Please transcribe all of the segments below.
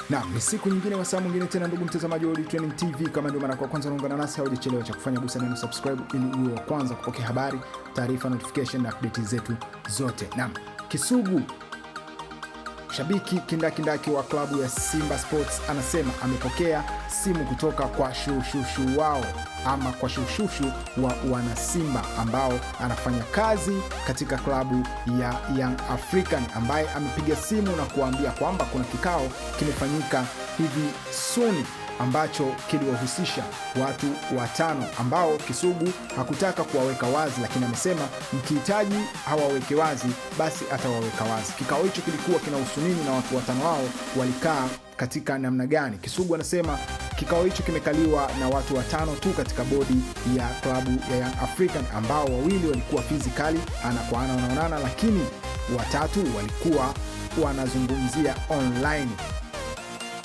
Naam, ni siku nyingine, wasaa mwingine tena, ndugu mtazamaji wa World Trending TV. Kama ndio mara kwa kwanza unaungana nasi, haujachelewa cha kufanya, gusa neno subscribe ili uwe wa kwanza kupokea habari, taarifa, notification na update zetu zote. Naam, Kisugu shabiki kindakindaki wa klabu ya Simba Sports anasema amepokea simu kutoka kwa shushushu wao ama kwa shushushu wa wanasimba ambao anafanya kazi katika klabu ya Young African, ambaye amepiga simu na kuambia kwamba kuna kikao kimefanyika hivi soon ambacho kiliwahusisha watu watano ambao Kisugu hakutaka kuwaweka wazi, lakini amesema mkihitaji hawaweke wazi basi atawaweka wazi. Kikao hicho kilikuwa kinahusu nini na watu watano hao walikaa katika namna gani? Kisugu anasema kikao hicho kimekaliwa na watu watano tu katika bodi ya klabu ya Young African, ambao wawili walikuwa physically ana kwa ana wanaonana, lakini watatu walikuwa wanazungumzia online.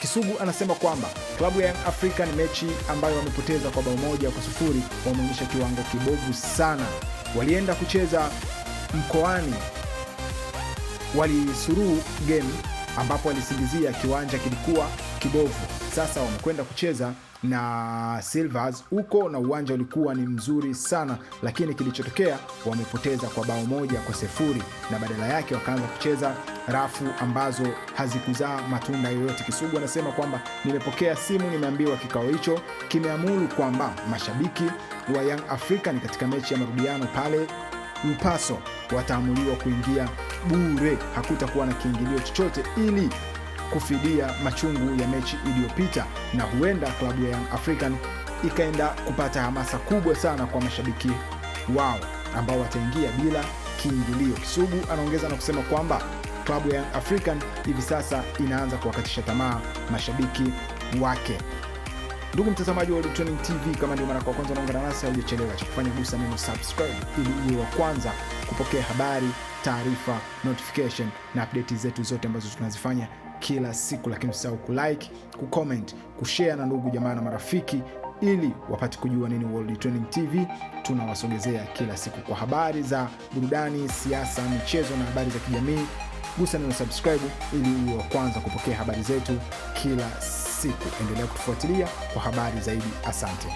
Kisugu anasema kwamba klabu ya Young African mechi ambayo wamepoteza kwa bao 1-0 wameonyesha kiwango kibovu sana. Walienda kucheza mkoani, walisuru game ambapo walisingizia kiwanja kilikuwa kibovu. Sasa wamekwenda kucheza na Silvers huko na uwanja ulikuwa ni mzuri sana, lakini kilichotokea wamepoteza kwa bao 1-0, na badala yake wakaanza kucheza rafu ambazo hazikuzaa matunda yoyote. Kisugu anasema kwamba nimepokea simu, nimeambiwa kikao hicho kimeamuru kwamba mashabiki wa Young African katika mechi ya marudiano pale Lupaso wataamuliwa kuingia bure, hakutakuwa na kiingilio chochote ili kufidia machungu ya mechi iliyopita, na huenda klabu ya Young African ikaenda kupata hamasa kubwa sana kwa mashabiki wao ambao wataingia bila kiingilio. Kisugu anaongeza na kusema kwamba klabu ya Young African hivi sasa inaanza kuwakatisha tamaa mashabiki wake. Ndugu mtazamaji wa World Trending TV, kama ndio mara kwa kwanza unaungana nasi, haujachelewa cha kufanya, gusa neno subscribe ili uwe wa kwanza kupokea habari, taarifa, notification na update zetu zote ambazo tunazifanya kila siku. Lakini usisahau kulike, kucomment, kushare na ndugu jamaa na marafiki ili wapate kujua nini World Trending TV tunawasogezea kila siku kwa habari za burudani, siasa, michezo na habari za kijamii. Gusa neno subscribe ili uwe wa kwanza kupokea habari zetu kila siku. Endelea kutufuatilia kwa habari zaidi. Asante.